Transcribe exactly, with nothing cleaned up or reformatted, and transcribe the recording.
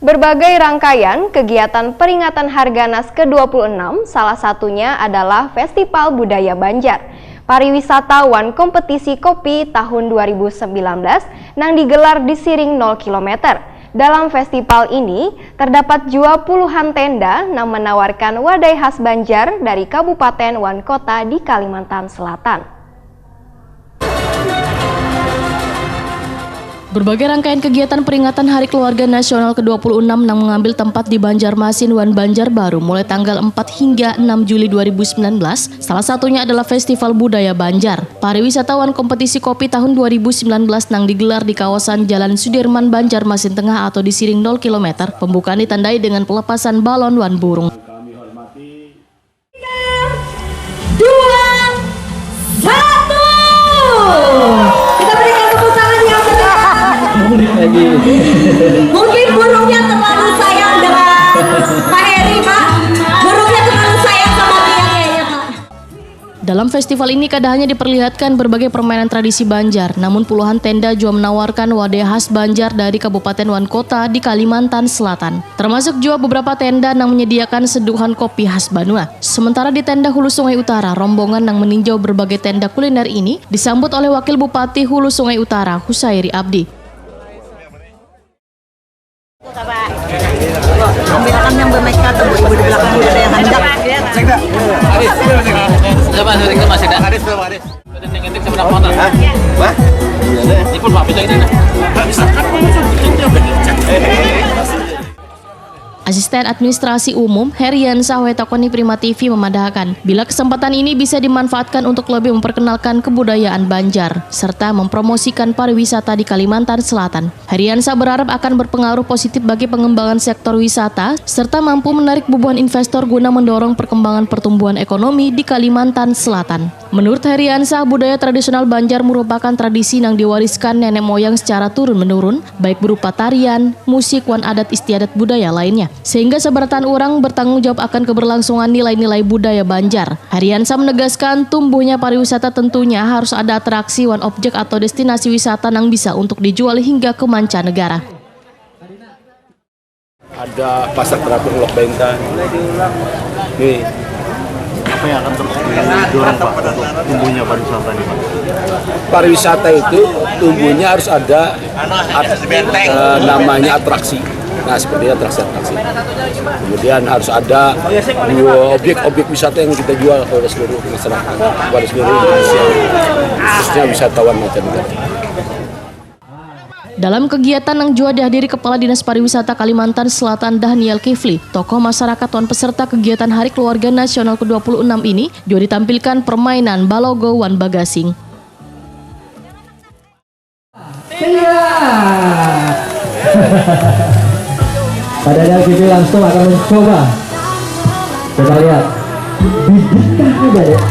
Berbagai rangkaian kegiatan peringatan Harganas kedua puluh enam, salah satunya adalah Festival Budaya Banjar, Pariwisata wan Kompetisi Kopi tahun dua ribu sembilan belas nang digelar di Siring nol kilometer. Dalam festival ini, terdapat jua puluhan tenda nang menawarkan wadai khas Banjar dari kabupaten wan kota di Kalimantan Selatan. Berbagai rangkaian kegiatan peringatan Hari Keluarga Nasional kedua puluh enam nang mengambil tempat di Banjarmasin wan Banjarbaru mulai tanggal empat hingga enam Juli dua ribu sembilan belas, salah satunya adalah Festival Budaya Banjar, Pariwisata wan Kompetisi Kopi tahun dua ribu sembilan belas nang digelar di kawasan Jalan Sudirman, Banjarmasin Tengah atau di Siring nol kilometer. Pembukaan ditandai dengan pelepasan balon wan burung. Dua, satu. Kita berikan tepuk tangan yang meriah. Mungkin burungnya terlalu sayang dengan Pak Heri, Pak. Burungnya terlalu sayang sama Tia kayaknya, Pak. Dalam festival ini kada hanya diperlihatkan berbagai permainan tradisi Banjar, namun puluhan tenda jua menawarkan wadai khas Banjar dari kabupaten wan kota di Kalimantan Selatan. Termasuk jua beberapa tenda nang menyediakan seduhan kopi khas banua. Sementara di tenda Hulu Sungai Utara, rombongan nang meninjau berbagai tenda kuliner ini disambut oleh Wakil Bupati Hulu Sungai Utara, Husairi Abdi. Membedakan yang bermeka atau ibu di belakang ada yang hendak. Coba, masih ada. Hah? Wah? Iya deh. Ini pun bisa ini. Asisten Administrasi Umum, Heriansah Wetakoni Prima T V memadahakan, bila kesempatan ini bisa dimanfaatkan untuk lebih memperkenalkan kebudayaan Banjar, serta mempromosikan pariwisata di Kalimantan Selatan. Heriansah berharap akan berpengaruh positif bagi pengembangan sektor wisata, serta mampu menarik bubuhan investor guna mendorong perkembangan pertumbuhan ekonomi di Kalimantan Selatan. Menurut Heriansah, budaya tradisional Banjar merupakan tradisi nang diwariskan nenek moyang secara turun-menurun, baik berupa tarian, musik, wan adat istiadat budaya lainnya. Sehingga sabarataan urang bertanggung jawab akan keberlangsungan nilai-nilai budaya Banjar. Heriansah menegaskan, tumbuhnya pariwisata tentunya harus ada atraksi wan objek atau destinasi wisata nang bisa untuk dijual hingga ke mancanegara. Ada pasar terapung Lok Bentang. Nih. Apa yang akan terus didorong Pak untuk tumbuhnya pariwisata ini Pak? Pariwisata itu tumbuhnya harus ada at, uh, namanya atraksi. Nah, seperti atraksi-atraksi. Kemudian harus ada dua objek-objek wisata yang kita jual kepada seluruh masyarakat, kepada seluruh Indonesia, khususnya wisatawan mancanegara. Dalam kegiatan nang jua dihadiri Kepala Dinas Pariwisata Kalimantan Selatan Dahniel Kifli, tokoh masyarakat wan peserta kegiatan Hari Keluarga Nasional kedua puluh enam ini jua ditampilkan permainan balogo wan bagasing. Pada Dahniel Kifli langsung akan mencoba. Kita lihat. Bibitkah ada ya?